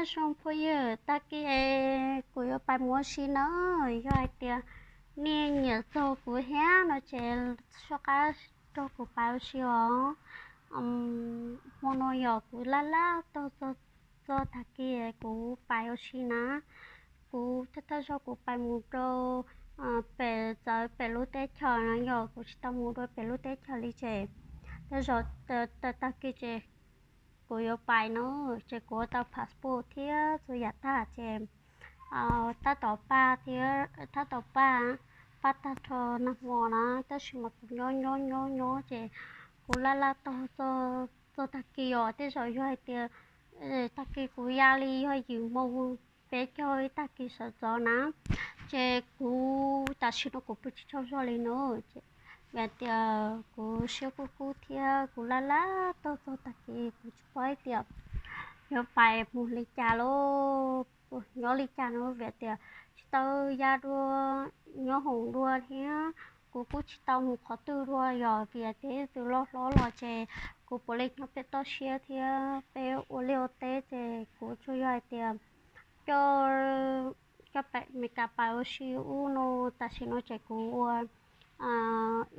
Zoo phooj ywg, tag kis kuv yuav pais mus ua si na. Yog hais tias nej nyiam txog kuv thiab no ces soj qab nrog kuv pais ua si os. Hmo no yog kuv laj laj tog txog, txog tag kis kuv pais ua si na. Kuv thawj thawj zaug kuv pais mus rau pem, txawv pem lub teb chaws no yog kuv tsis tau mus dua pem lub teb chaws li ces thawj zaug tag kis ces kuv yuav pais no ces kuv ua tau passport thiab txhua yam tag ces tab tom paj thiab, tab tom paj, paj tag nrho nag hmo na, tab sis mas kuv nyob nyob nyob nyob ces kuv laj laj tog txog, txog tag kis os. Tej zaum yog hais tias tag kis kuv ya li yog yim moo peb caug ib tag kis sawv ntxov na, ces kuv tam sim no kuv pw tsis tsaug zog li no. Vim tias kuv siab kub kub thiab kuv laj laj tog txog tag kis kuv tsis paub hais tias yuav pais mus li cas lauj, nyob li cas no vim tias tsis tau ya dua, nyob hoom dua thiab kuv kuj tsis tau mus qhov twg dua. Yog vim tias ib tug loj hlob los ces kuv puav leej nyob peb toj siab thiab peb ua liaj ua teb ces kuv tsuas yog hais tias coj, coj pem Meskas pais ua si ub no. Tam sim no ces kuv ua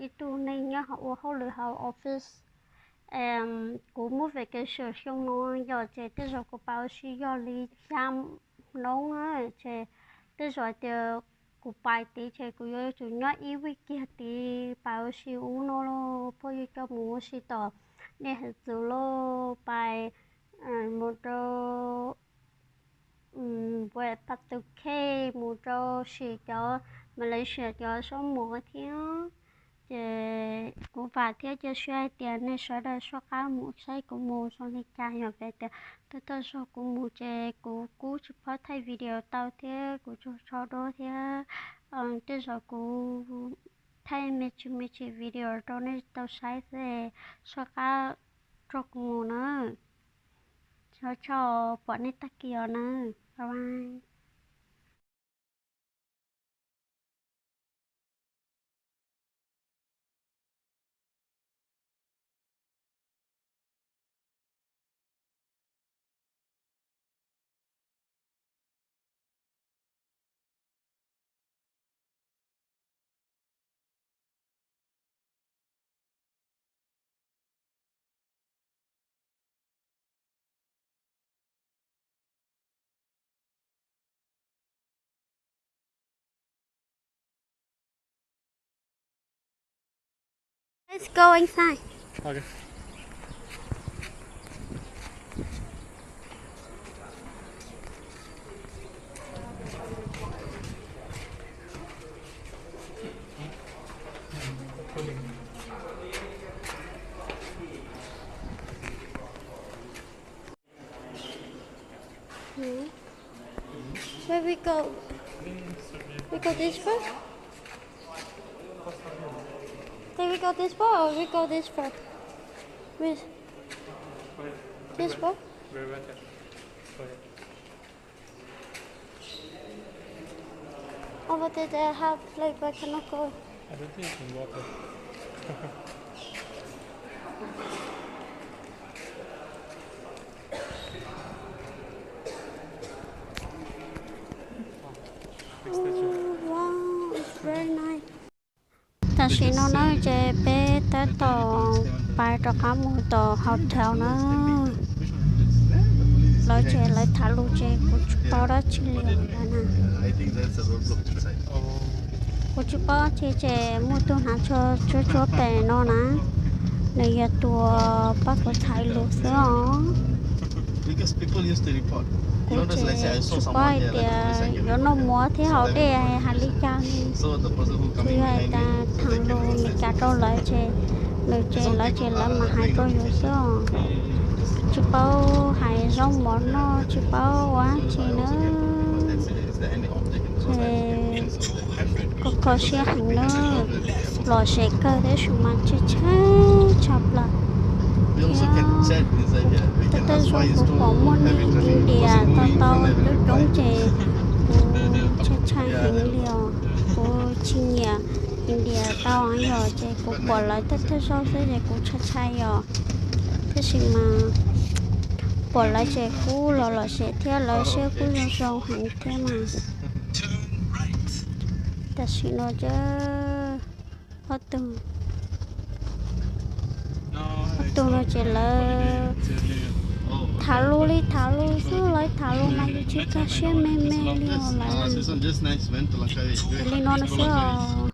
ib tug neeg nyob ua hauj lwm hauv office. Kuv muaj vacation xyoo no yog ces tej zaum kuv pais ua si yog li xya hnub ces tej zaum hais tias kuv pais tid ces kuv yuav tsum nyob ib vij kiag tid pais ua si ub no los phooj ywg coj mus ua si tom dej hav txwv los pais mus rau Npuas Pas Tus Khej, mus rau sim cov Malaysia cov zaub mov thiab. Ces kuv vam thiab cia siab hais tias nej sawv daws soj qab mus saib kuv mus zoo li cas. Yog vim tias thawj thawj zaug kuv mus ces kuv kuj tsis paub thaij video tau thiab kuv tsaug tsaug duab thiab. Tej zaum kuv thaij me ntsis me ntsis video rau nej tau saib xwb, soj qab nrog kuv mus na. Txhob tso, pom nej tag kis os na. Bye bye. Let's go inside. Okay. Hmm. Where we go? We go this way? Did we go this way or we go this way? Which? This way? Over there, they have play, but cannot go. I don't think you can walk there. Big statue. Oh, wow, it's very nice. Tam sim no na ces peb tab tom pais rov qab mus tom hotel na. Lawv ces lawv tham lus ces kuv tsis paub dab tsi li na. Kuv tsis paub dab tsi ces muaj tug hnav tsho tsuab tsuab pem no na, nws yog tus pab kuv txhais lus xwb os. Kuv ces tsis paub hais tias yuav noj mov thiab haus dej hais li cas li. Tsuas yog hais tias tham lus Meskas rau lawv ces, lawv ces lawv ces lawv mam hais rau yus xwb os. Tsis paub hais zaub mov noj, tsis paub ua dab tsi na. Ces kho kho siab heev na, lom zem kawg tab sis mas tshaib tshaib tshaj plaws. Thiab tej zaum kuv pom muaj neeg India tau tau coob coob ces kuv tshaib tshaib heev li os. Kuv tsis nyiam India tau yom, ces kuv pom lawv tej tej zaug xwb ces kuv tshaib tshaib yom. Tab sis mas Uas lawv tsev kub los lom zem thiab lawv siab kub zoo zoo heev thiab mas. Tam sim no ces ob tug, ob tug no ces lawv tham lus li tham lus xwb, lawv tham lus mas yus tsis kaj siab me me li os lawv. Ces li no no xwb os.